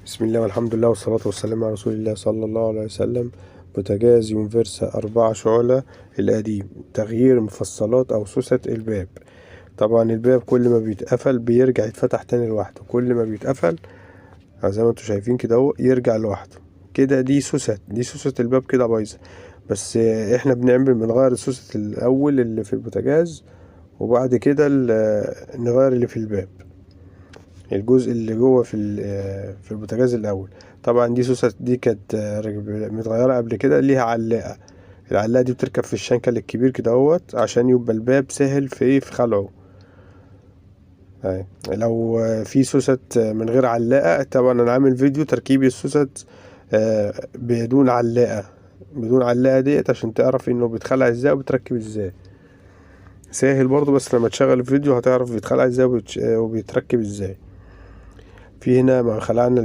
بسم الله والحمد لله والصلاة والسلام على رسول الله صلى الله عليه وسلم. بوتاجاز يونيفرسا 4 شعلة القديم، تغيير مفصلات أو سوسة الباب. طبعا الباب كل ما بيتقفل بيرجع يتفتح تاني لوحده، كل ما بيتقفل زي ما انتوا شايفين كده اهو يرجع لوحده كده. دي سوسة الباب كده بايظة، بس احنا بنغير السوسة الأول اللي في البوتاجاز، وبعد كده نغير اللي في الباب، الجزء اللي جوه في البوتاجاز الأول. طبعا دي سوسة دي كانت متغيرة قبل كده، ليها علاقة، العلاقة دي بتركب في الشنكل الكبير كده اهوت عشان يبقى الباب سهل في خلعه. لو في سوست من غير علاقة، طبعا انا عامل فيديو تركيب السوست بدون علاقة، بدون علاقة ديت عشان تعرف انه بيتخلع ازاي وبيتركب ازاي. سهل برضو، بس لما تشغل الفيديو هتعرف بيتخلع ازاي وبيتركب ازاي. في هنا ما خلعنا